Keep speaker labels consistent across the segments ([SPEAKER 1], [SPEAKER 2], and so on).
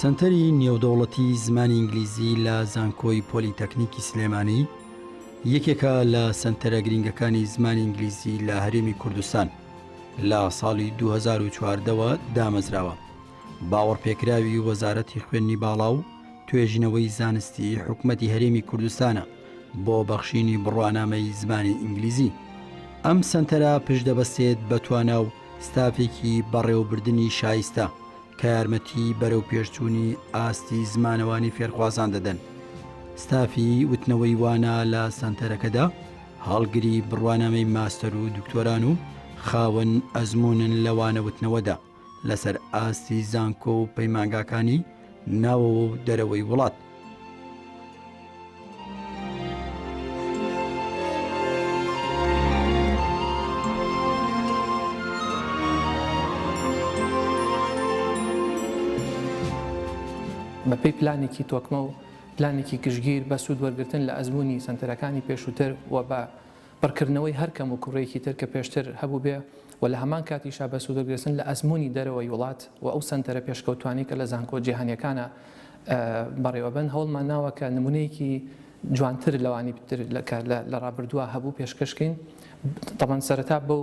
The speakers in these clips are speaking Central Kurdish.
[SPEAKER 1] سەنتەری نێودەوڵەتی زمانی ئینگلیزی لە زانکۆی پۆلیتەکنیکی سلێمانی یەکێکە لە سەنتەرە گرنگەکانی زمانی ئینگلیزی لە هەرێمی کوردستان لە ساڵی 2014ەوە دامەزراوە باوەڕپێکراوی وەزارەتی خوێندنی باڵا و توێژینەوەی زانستی حکومەتی هەرێمی کوردستانە بۆ بەخشینی بڕوانامەی زمانی ئینگلیزی. ئەم سەنتەرە پشت دەبەستێت بە توانا و ستافێکی بەڕێوەبردنی شایستە کە یارمەتی بەرەوپێشچوونی ئاستی زمانەوانی فێرخوازان دەدەن. ستافی وتنەوەی وانە لە سەنتەرەکەدا هەڵگری بڕوانامەی ماستەر و دکتۆران و خاوەن ئەزموونن لە وانەوتنەوەدا. لەسەر ئاستی زانکۆ و پەیمانگاکانی ناوەوە و دەرەوەی وڵات.
[SPEAKER 2] بەپێی پلانێکی تۆکمە و پلانێکی گشتگیر بە سوود وەرگرتن لە ئەزموونی سەنتەرەکانی پێشووتر و بە پڕکردنەوەی هەر کەموکوڕییەکی تر کە پێشتر هەبووبێ و لە هەمان کاتیشا بە سوودوەرگرتن لە ئەزموونی دەرەوەی وڵات و ئەو سەنتەرە پێشکەوتوانەی کە لە زانکۆ جیهانییەکانا بەڕێوەبەن هەوڵمان ناوە کە نموونەیەکی جوانتر لەوانی تر کە لە ڕابردووا هەبوو پێشکەش کەین تەبعەن سەرەتا بەو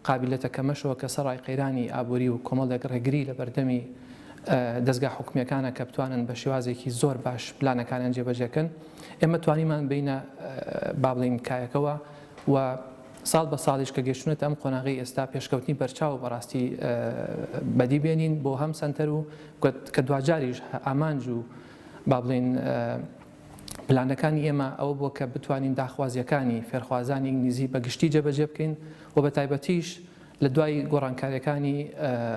[SPEAKER 2] قابیلەتە کەمەشەوە کە سەڕای قەیرانی ئابووری و کۆمەڵێک ڕێگری لە بەردەمی دەزگا حکومییەکانە کە بتوانن بە شێوازێکی زۆر باش پلانەکانیان جێبەجێ کەن، ئێمە توانیمان بێینە با بڵێین کایەکەوە و ساڵ بە ساڵیش کە گەیشتوونەتە ئەم قۆناغەی ئێستا پێشکەوتنی بەرچاو بەڕاستی بەدی بێنین بۆ هەم سەنتەر و کە دواجاریش ئامانج و با بڵێین پلانەکانی ئێمە ئەوە بووە کە بتوانین داخوازییەکانی فێرخوازانی ئینگلیزی بە گشتی جێبەجێ بکەین و بە تایبەتیش لە دوای گۆڕانکارییەکانی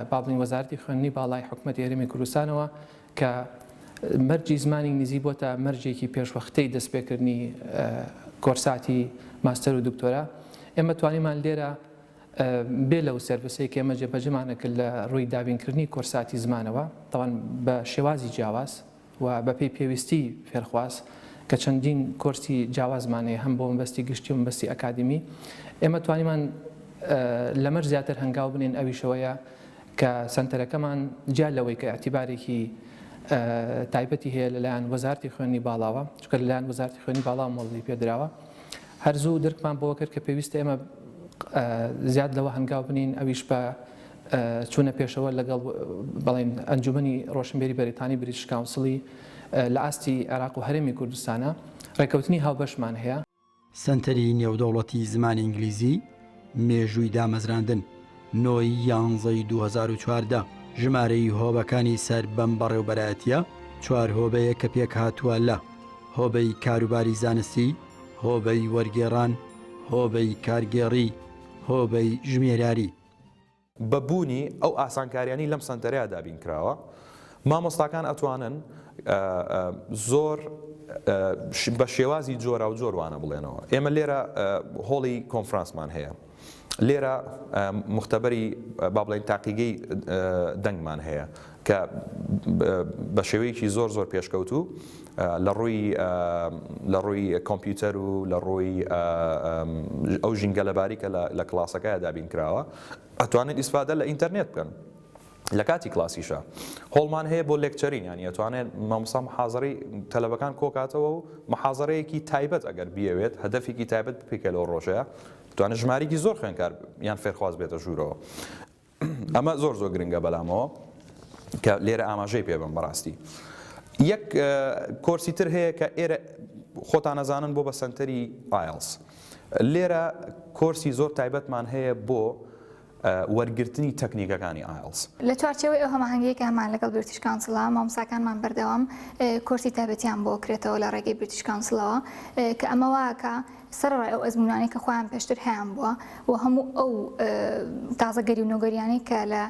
[SPEAKER 2] با بڵێین وەزارەتی خوێندنی باڵای حکومەتی هەرێمی کوردستانەوە کە مەرجی زمانی ئینگلیزی بۆتە مەرجێکی پێشوەختەی دەستپێکردنی کۆرساتی ماستەر و دکتۆرا ئێمە توانیمان لێرە بێ لەو سێرڤسەی کە ئێمە جێبەجێمان کرد لە ڕووی دابینکردنی کۆرساتی زمانەوە تەوان بە شێوازی جیاواز و بەپێی پێویستی فێرخواز کە چەندین کۆرسی جیاوازمان هەیە هەم بۆ مەبەستی گشتی و مەبەستی ئەکادیمی ئێمە توانیمان لەمەش زیاتر هەنگاو بنێین ئەویش ئەوەیە کە سەنتەرەکەمان جیا لەوەی کە ئیعتیبارێکی تایبەتی هەیە لەلایەن وەزارتی خوێندنی باڵاوە چونکە لەلایەن وەزارتی خوێندنی باڵاوە مۆڵەتی پێدراوە هەر زوو درکمان بەوە کرد کە پێویستە ئێمە زیاد لەوە هەنگاو بنین ئەویش بە چوونە پێشەوە لەگەڵ بەڵێن ئەنجومەنی ڕۆشنبیری بەریتانی British Council ی لە ئاستی عێراق و هەرێمی کوردستانە ڕێکەوتنی هاوبەشمان هەیە.
[SPEAKER 1] سەنتەری نێودەوڵەتی زمانی ئینگلیزی، مێژووی دامەزراندن، نۆ ی یانزەی 2014، ژمارەی هۆبەکانی سەر بەم بەڕێوبەرایەتییە چوار هۆبەیە کە پێکهاتووە لە، هۆبەی کاروباری زانستی، هۆبەی وەرگێڕان، هۆبەی کارگێڕی، هۆبەی ژمێریاری.
[SPEAKER 3] بە بوونی ئەو ئاسانکاریانەی لەم سەنتەرەیا دابین کراوە مامۆستاکان ئەتوانن زۆر بە شێوازی جۆراوجۆر وانە بڵێنەوە ئێمە لێرە هۆڵی کۆنفرانسمان هەیە لێرە مختبەری با بڵێین تاقیگەی دەنگمان هەیە کە بە شێوەیەکی زۆر زۆر پێشکەوتوو لە ڕووی لە ڕووی کۆمپیوتەر و لە ڕووی ئەو ژینگە لەباری کە لە کڵاسەکەیا دابین کراوە ئەتوانن ئیسفادە لە ئینتەرنێت بکەن لە کاتی کلاسیشە هۆڵمان هەیە بۆ lecturing ینی ئەتوانێت مامۆستا محازەرەی تەلەبەکان کۆکاتەوە و محازەرەیەکی تایبەت ئەگەر بیەوێت هەدەفێکی تایبەت بپێکێ لەو ڕۆژەیە توانێت ژمارێکی زۆر خوێنکار یان فێرخواز بێتە ژوورەوە ئەمە زۆر زۆر گرنگە بەلامەوە کە لێرە ئاماژەی پێ بم بەڕاستی یەک کۆرسی تر هەیە کە ئێرە خۆتان ئەزانن بۆ بە سەنتەری IELTS لێرە کۆرسی زۆر تایبەتمان هەیە بۆ وەرگرتنی تەکنیکەکانی IELTS.
[SPEAKER 4] لە چوارچێوەی ئەو هەماهەنگیەی کە هەمان لەگەڵ British Council ە مامۆستاکانمان بەردەوام کۆرسی تایبەتیان بۆ کرێتەوە لە ڕێگەی British Council ەوە کە ئەمە واکە سەرەڕای ئەو ئەزموونانەی کە خۆیان پێشتر هەیانبووە و هەموو ئەو تازەگەری و نۆگەریانەی کە لە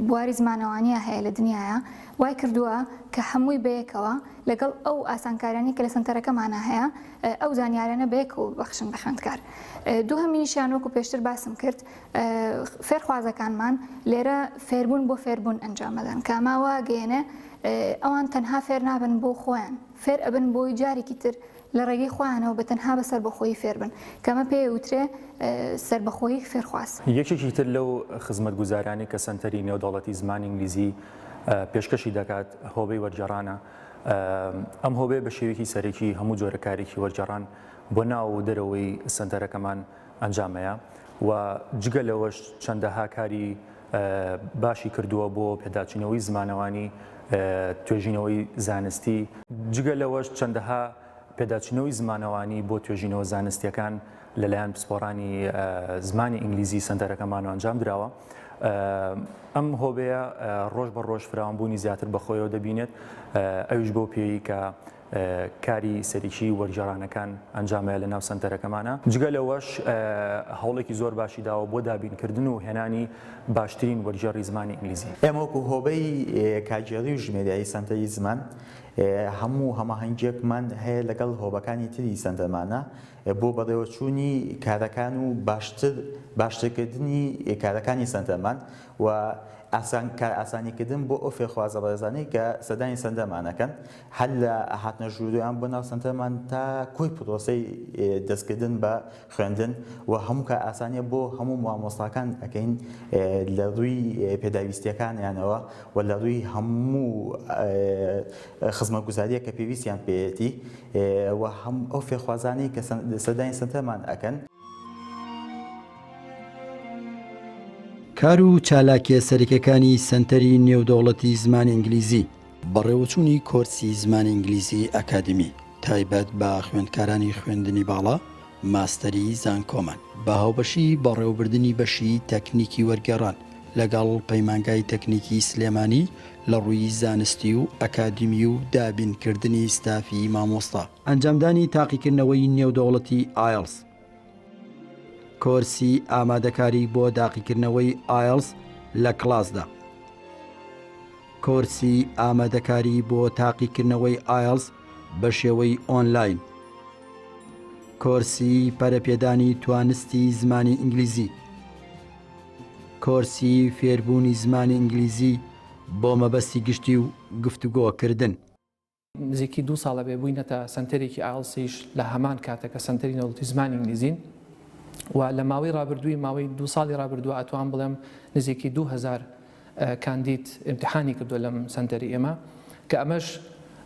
[SPEAKER 4] بواری زمانەوانیە هەیە لە دنیاە وای کردووە کە هەمووی بەیەکەوە لەگەڵ ئەو ئاسانکاریانی کە لە سنتەرەکەمانە هەیە ئەو زانیارانە بەیەکەوە ببەخشن بە خوێندکار دووهەمینیشیان وەکو پێشتر باسم کرد فێرخوازەکانمان لێرە فێربوون بۆ فێربوون ئەنجامەدەن کە ئەمە وا ئەگەیەنێ ئەوان تەنها فێر نابن بۆ خۆیان فێر ئەبن بۆی جارێکی تر لە ڕێگەی خۆیانەوە بە تەنها بە سەربەخۆیی فێر بن، کە ئەمە پێی ئەوترێ سەربەخۆیی فێرخواز.
[SPEAKER 5] یەکێکی تر لەو خزمەتگوزارانەی کە سەنتەری نێودەوڵەتی زمانی ئینگلیزی. پێشکەشی دەکات هۆبەی وەرگێڕانە. ئەم هۆبەیە بە شێوەیەکی سەرەکی هەموو جۆرە کارێکی وەرگێڕان بۆ ناو و دەرەوەی سەنتەرەکەمان ئەنجامەیە و جگە لەوەش چەندەها کاری باشی کردووە بۆ پێداچوونەوەی زمانەوانی، توێژینەوەی زانستی، جگە لەوەش چەندەها پێداچوونەوەی زمانەوانی بۆ توێژینەوە زانستییەکان لەلایەن پسپۆڕانی زمانی ئینگلیزی سەنتەرەکەمانەوە ئەنجام دراوە. ئەم هۆبەیە ڕۆژ بە ڕۆژ فراوانبوونی زیاتر بەخۆیەوە دەبینێت، ئەویش بەو پێیەی کە کاری سەرەکی وەرگێڕانەکان ئەنجامەیە لە ناو سەنتەرەکەمانە. جگە لەوەش هەوڵێکی زۆر باشی داوە بۆ دابینکردن و هێنانی باشترین وەرگێڕی زمانی ئینگلیزی.
[SPEAKER 6] ئێمە وەکو هۆبەی کارگێڕی و ژمێریاری سەنتەری زمان هەموو هەماهەنگیەکمان هەیە لەگەڵ هۆبەکانی تری سەنتەرمانە بۆ بەڕێوەچوونی کارەکان و باشتر باشترکردنی کارەکانی سەنتەرمان و ئاسان کارئاسانیکردن بۆ ئەو فێرخوازە بەڕێزانەی کە سەردانی سەنتەرمان ئەکەن هەر لە هاتنە ژوورەوەیان بۆ ناو سەنتەرمان تا کۆی پرۆسەی دەستکردن بە خوێندن و هەموو کار ئاسانیە بۆ هەموو مامۆستاکان ئەکەین لە ڕووی پێداویستیەکانیانەوە و لە ڕووی هەموو خزمەتگوزاریە کە پێویستیان پێیەتی و هەم ئەو فێرخوازانەی کە سەردانی سەنتەرمان ئەکەن.
[SPEAKER 1] کار و چالاکیە سەرەکیەکانی سەنتەری نێودەوڵەتی زمانی ئینگلیزی. بەڕێوەچوونی کۆرسی زمانی ئینگلیزی ئەکادیمی تایبەت بە خوێندکارانی خوێندنی باڵا، ماستەری زانکۆمان. بە هاوبەشی بەڕێوەبردنی بەشی تەکنیکی وەرگێڕان لەگەڵ پەیمانگای تەکنیکی سلێمانی لە ڕووی زانستی و ئەکادیمی و دابینکردنی ستافی مامۆستا. ئەنجامدانی تاقیکردنەوەی نێودەوڵەتی ئایڵس. کۆرسی ئامادەکاری بۆ داقیکردنەوەی ئایڵس لە کڵاسدا. کۆرسی ئامادەکاری بۆ تاقیکردنەوەی ئایڵس بە شێوەی ئۆنلاین. کۆرسی پەرەپێدانی توانستی زمانی ئینگلیزی. کۆرسی فێربوونی زمانی ئینگلیزی بۆ مەبەستی گشتی و گفتوگۆکردن.
[SPEAKER 2] نزیکی دوو ساڵە بێ بووینەتە سەنتەرێکی ئایڵسیش لە هەمان کاتە کە سەنتەری نێودەوڵەتی زمانی ئینگلیزین و لە ماوەی ڕابردووی ماوەی دوو ساڵی ڕابردووە ئەتوان بڵێم نزیکی 2000 کاندید ئیمتحانی کردووە لەم سەنتەری ئێمە کە ئەمەش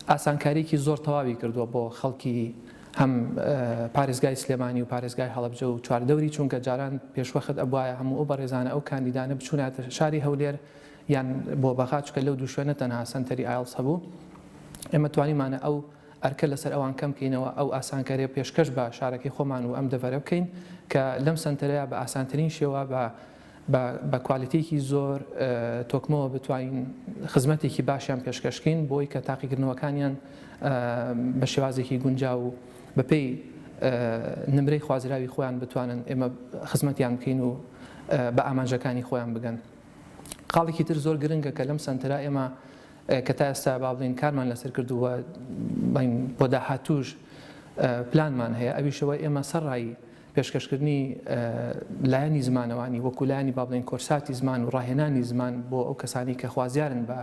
[SPEAKER 2] ئاسانکاریکی زۆر تەواوی کردووە بۆ خەڵکی هەم پارێزگای سلێمانی و پارێزگای هەڵەبجە و چواردەوری چونکە جاران پێشوەخت ئەبوایە هەموو ئەو بەڕێزانە ئەو کاندیدانە بچووناتە شاری هەولێر یان بۆ بەغا چونکە لەو دوو شوێنە تەنها سەنتەری ئایڵس هەبوو ئێمە توانیمانە ئەو ئەرکە لەسەر ئەوان کەم بکەینەوە ئەو ئاسانکاریە پێشکەش بە شارەکەی خۆمان و ئەم دەڤەرە بکەین کە لەم سەنتەرەیە بە ئاسانترین شێوە بە بە کوالێتیەکی زۆر تۆکمەوە بتوانین خزمەتێکی باشیان پێشکەشکەین بۆی کە تاقیکردنەوەکانیان بە شێوازێکی گونجاو و بەپێی نمرەی خوازراوی خۆیان بتوانن ئێمە خزمەتیان بکەین و بە ئامانجەکانی خۆیان بگەن. خاڵێکی تر زۆر گرنگە کە لەم سەنتەرە ئێمە کە تا ئێستا با بڵێین کارمان لەسەر کردووە بڵێین بۆ داهاتووش پلانمان هەیە ئەویشەوە ئێمە سەرڕای پێشکەشکردنی لایەنی زمانەوانی وەکو لایەنی با بڵێین کۆرساتی زمان و ڕاهێنانی زمان بۆ ئەو کەسانی کە خوازیارن بە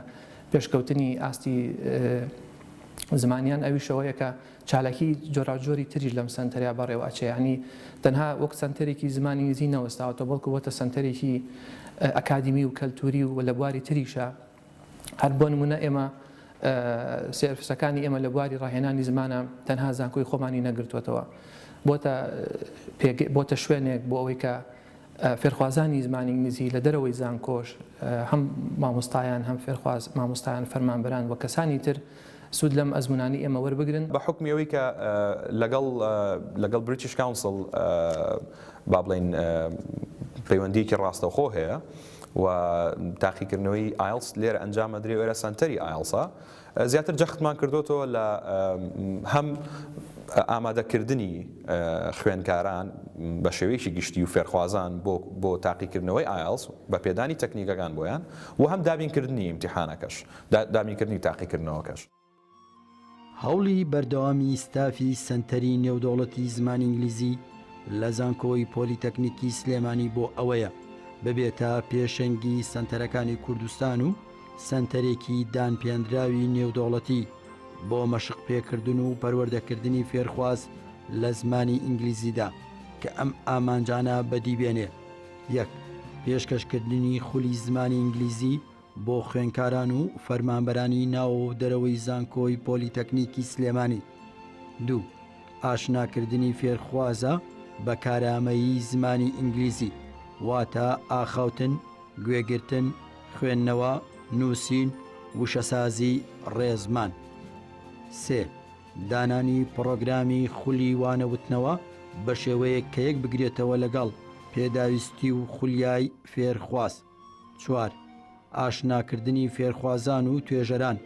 [SPEAKER 2] پێشکەوتنی ئاستی زمانیان ئەویشەوەیە کە چالاکی جۆراوجۆری تریش لەم سەنتەرە بەڕێوە ئەچێ یانی تەنها وەک سەنتەرێکی زمانی ئینگلیزی نەوەستاوەتەوە بەڵکو بۆتە سەنتەرێکی ئەکادیمی و کەلتوری و لە بواری تریشە هەر بۆ نمونە ئێمە service ەکانی ئێمە لە بواری ڕاهێنانی زمانە تەنها زانکۆی خۆمانی نەگرتووەتەوە بۆتە بۆتە شوێنێک بۆ ئەوەی کە فێرخوازانی زمانی ئینگلیزی لە دەرەوەی زانکۆش هەم مامۆستایان هەم فێرخواز مامۆستایان فەرمانبەران و کەسانی تر سوود لەم ئەزموونانەی ئێمە وەربگرن.
[SPEAKER 3] بە حوکمی ئەوەی کە لەگەڵ لەگەڵ British Council با بڵێین پەیوەندییەکی ڕاستەوخۆ هەیە و تاقیکردنەوەی ئایڵس لێرە ئەنجام ئەدرێ و ئێرە سەنتەری ئایڵسە زیاتر جەختمان کردۆتەوە لە هەم ئامادەکردنی خوێندکاران بە شێوەیەکی گشتی و فێرخوازان بۆ بۆ تاقیکردنەوەی ئایڵس بە پێدانی تەکنیکەکان بۆیان و هەم دابینکردنی ئیمتیحانەکەش دابینکردنی تاقیکردنەوەکەش.
[SPEAKER 1] هەوڵی بەردەوامی ستافی سەنتەری نێودەوڵەتی زمانی ئینگلیزی لە زانکۆی پۆلیتەکنیکی سلێمانی بۆ ئەوەیە ببێتە پێشەنگی سەنتەرەکانی کوردستان و سەنتەرێکی دانپیاندراوی نێودەوڵەتی بۆ مەشق پێکردن و پەروەردەکردنی فێرخواز لە زمانی ئینگلیزیدا کە ئەم ئامانجانە بەدی بێنێ، یەک. پێشکەشکردنی خولی زمانی ئینگلیزی. بۆ خوێنکاران و فەرمانبەرانی ناوەوە و دەرەوەی زانکۆی پۆلیتەکنیکی سلێمانی. دوو. ئاشناکردنی فێرخوازە بە کارامەیی زمانی ئینگلیزی، واتە ئاخاوتن، گوێگرتن، خوێندنەوە، نووسین، وشەسازی، ڕێزمان. سێ. دانانی پڕۆگرامی خولی وانەوتنەوە بە شێوەیەک کە یەک بگرێتەوە لەگەڵ پێداویستی و خولیای فێرخواز. چوار. ئاشناکردنی فێرخوازان و توێژەران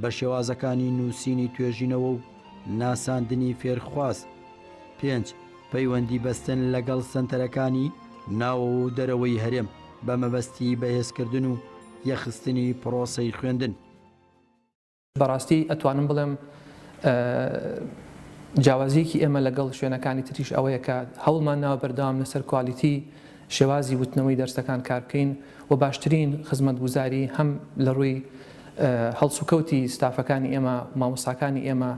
[SPEAKER 1] بە شێوازەکانی نووسینی توێژینەوە و ناساندنی فێرخواز. پێنج. پەیوەندی بەستن لەگەڵ سەنتەرەکانی ناوەوە و دەرەوەی هەرێم بە مەبەستی بەهێزکردن و یەکخستنی پڕۆسەی خوێندن.
[SPEAKER 2] بەڕاستی ئەتوانم بڵێم جیاوازیەکی ئێمە لەگەڵ شوێنەکانی تریش ئەوەیە کە هەوڵمان ناوە بەردەوام لەسەر کوالیتی شێوازی وتنەوەی دەرسەکان کار بکەین و باشترین خزمەتگوزاری هەم لە ڕووی هەڵسوکەوتی ستافەکانی ئێمە مامۆستاکانی ئێمە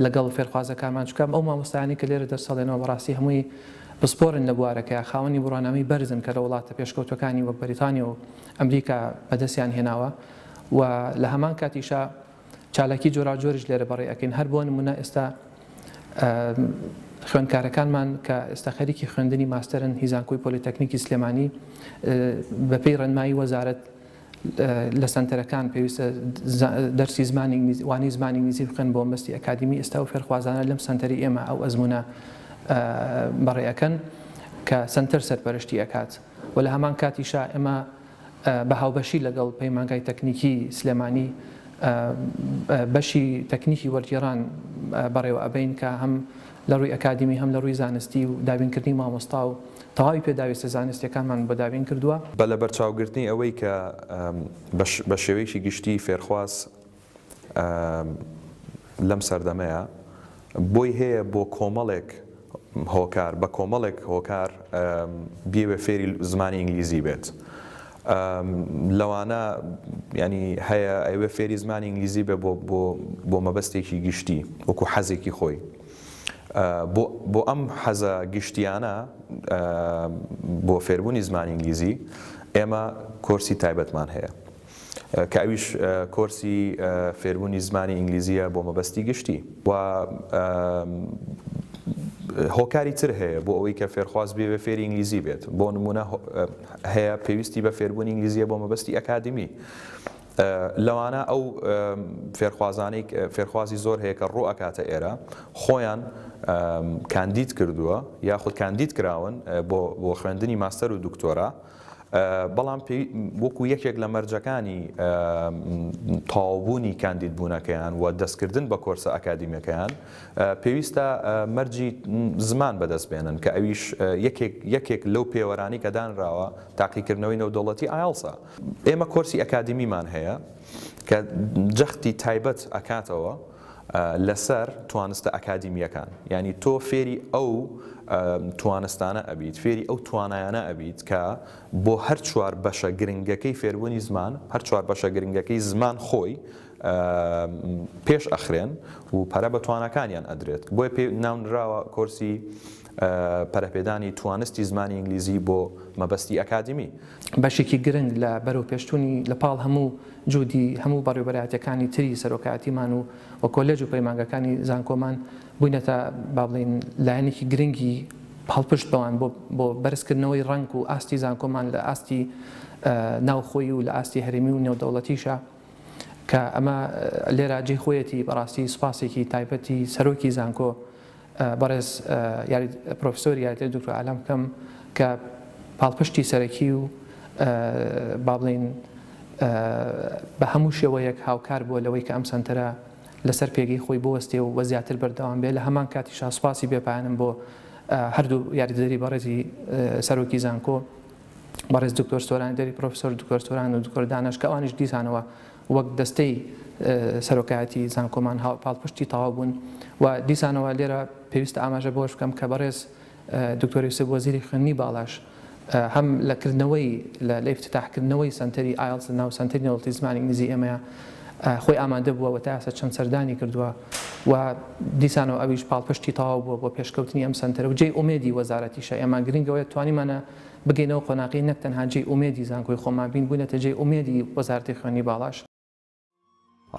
[SPEAKER 2] لەگەڵ فێرخوازەکانمان چونکە ئەو مامۆستایانی کە لێرە دەرس هەڵێنەوە بەڕاستی هەمووی پسپۆرن لە بوارەکەیا خاوەنی بڕوانامەی بەرزن کە لە وڵاتە پێشکەوتوەکانی وەک بەریتانیا و ئەمریکا بەدەستیان هێناوە و لە هەمان کاتیشا چالاکی جۆراوجۆریش لێرە بەڕێ ئەکەین هەر بۆ نمونە ئێستا خوێندکارەکانمان کە ئێستا خەریکی خوێندنی ماستەرن هی زانکۆی پۆلیتەکنیکی سلێمانی بەپێی ڕێنمایی وەزارەت لە سەنتەرەکان پێویستە دەرسی زمانی ئینگلیزی وانەی زمانی ئینگلیزی بخوێن بۆ مەبەستی ئەکادیمی ئێستا ئەو فێرخوازانە لەم سەنتەری ئێمە ئەو ئەزموونە بەڕێ ئەکەن کە سەنتەر سەرپەرشتی ئەکات و لە هەمان کاتیشا ئێمە بە هاوبەشی لەگەڵ پەیمانگای تەکنیکی سلێمانی بەشی تەکنیکی وەرگێڕان بەڕێوە ئەبەین کە هەم لە ڕووی ئەکادیمی هەم لە ڕووی زانستی و دابینکردنی مامۆستا و تەواوی پێداویستە زانستیەکانمان بۆ دابین کردووە.
[SPEAKER 3] بە لەبەرچاوگرتنی ئەوەی کە بە شێوەیەکی گشتی فێرخواز لەم سەردەمەیا بۆی هەیە بۆ کۆمەڵێک هۆکار بە کۆمەڵێک هۆکار بیەوێ فێری زمانی ئینگلیزی بێت لەوانە ینی هەیە ئەوێ فێری زمانی ئینگلیزی بێ بۆ بۆ بۆ مەبەستێکی گشتی وەکو حەزێکی خۆی بۆ بۆ ئەم حەزە گشتیانە بۆ فێربوونی زمانی ئینگلیزی ئێمە کۆرسی تایبەتمان هەیە کە ئەویش کۆرسی فێربوونی زمانی ئینگلیزییە بۆ مەبەستی گشتی و هۆکاری تر هەیە بۆ ئەوەی کە فێرخواز بێوێ فێری ئینگلیزی بێت بۆ نمونە هەیە پێویستی بە فێربوونی ئینگلیزیە بۆ مەبەستی ئەکادمی لەوانە ئەو فێرخوازانەی فێرخوازی زۆر هەیە کە ڕوو ئەکاتە ئێرە خۆیان کاندید کردووە یاخود کاندید کراون بۆ بۆ خوێندنی ماستەر و دکتۆرا بەڵام وەکو یەکێک لە مەرجەکانی تەواوبوونی کاندیدبوونەکەیان و دەستکردن بە کۆرسە ئەکادیمیەکەیان پێویستە مەرجی زمان بەدەست بێنن کە ئەویش یەکێک یەکێک لەو پێوەرانەی کە دانراوە تاقیکردنەوەی نێودەوڵەتی ئایڵسە. ئێمە کۆرسی ئەکادیمیمان هەیە کە جەختی تایبەت ئەکاتەوە لەسەر توانستە ئەکادیمییەکان، یانی تۆ فێری ئەو توانستانە ئەبیت، فێری ئەو توانایانە ئەبیت کە بۆ هەر چوار بەشە گرنگەکەی فێربوونی زمان، هەر چوار بەشە گرنگەکەی زمان خۆی پێش ئەخرێن و پەرە بە تواناکانیان ئەدرێت. بۆیە پێی ناونراوە کۆرسی پەرەپێدانی توانستی زمانی ئینگلیزی بۆ مەبەستی ئەکادیمی.
[SPEAKER 2] بەشێکی گرنگ لە بەرەوپێشچوونی لە پاڵ هەموو جوودی هەموو بەڕێوبەرایەتیەکانی تری سەرۆکایەتیمان و و کۆلێج و پەیمانگاکانی زانکۆمان بووینەتە با بڵێین لایەنێکی گرنگی پاڵپشت بەوان بۆ بۆ بەرزکردنەوەی ڕەنگ و ئاستی زانکۆمان لە ئاستی ناوخۆیی و لە ئاستی هەرێمی و نێودەوڵەتیشا کە ئەمە لێرە جێی خۆیەتی بەڕاستی سوپاسێکی تایبەتی سەرۆکی زانکۆ بەڕێز پرۆفیسۆری یاریدەری دکتۆر ئالام بکەم کە پاڵپشتی سەرەکی و با بڵێین بە هەموو شێوەیەک هاوکار بووە لەوەی کە ئەم سەنتەرە لەسەر پێگەی خۆی بوەستێ و زیاتر بەردەوام بێ لە هەمان کاتیشا سوپاسی بێپایانم بۆ هەردوو یاریدەدەری بەڕێزی سەرۆکی زانکۆ بەڕێز دکتۆر سۆران دەری پرۆفیسۆر دکتۆر سۆران و دکتۆر دانەش کە ئەوانیش دیسانەوە وەک دەستەی سەرۆکایەتی زانکۆمان پاڵپشتی تەواو بوون و دیسانەوە لێرە پێویستە ئاماژە بەوەش بکەم کە بەڕێز دکتۆر یوسف وەزیری خوێندنی باڵاش هەم لە کردنەوەی لە ئیفتتاحکردنەوەی سەنتەری ئایڵس لە ناو سەنتەری نێودەوڵەتی زمانی ئینگلیزی ئێمەیە. خۆی ئامادە بووە و تا ئێستا چەند سەردانی کردووە و دیسانەوە ئەویش پاڵپشتی تەواو بووە بۆ پێشکەوتنی ئەم سەنتەرە و جێی ئومێدی وەزارەتیشە. ئێمە گرنگ ئەوەیە توانیمانە بگەینەوە قۆناغی نەک تەنها جێی ئومێدی زانکۆی خۆمان بین، بووینەتە جێی ئومێدی وەزارەتی خوێندنی باڵاش.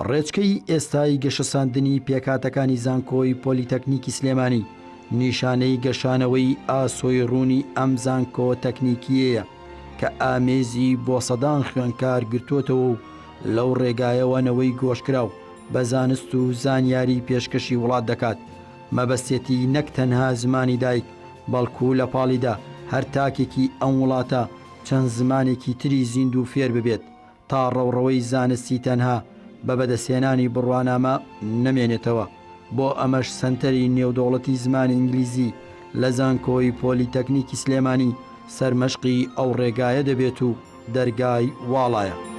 [SPEAKER 1] ڕێچکەی ئێستای گەشەسەندنی پێکهاتەکانی زانکۆی پۆلیتەکنیکی سلێمانی نیشانەی گەشانەوەی ئاسۆی ڕوونی ئەم زانکۆ تەکنیکییەیە کە ئامێزی بۆ سەدان خوێندکار گرتووەتەوە و لەو ڕێگایەوە نەوەی گۆشکراو بە زانست و زانیاری پێشکەشی وڵات دەکات مەبەستێتی نەک تەنها زمانی دایک بەڵکو لە پاڵیدا هەر تاکێکی ئەم وڵاتە چەند زمانێکی تری زیندوو فێر ببێت تا ڕەوڕەوەی زانستی تەنها بە بەدەستهێنانی بڕوانامە نەمێنێتەوە، بۆ ئەمەش سەنتەری نێودەوڵەتی زمانی ئینگلیزی لە زانکۆی پۆلیتەکنیکی سلێمانی سەرمەشقی ئەو ڕێگایە دەبێت و دەرگای واڵایە.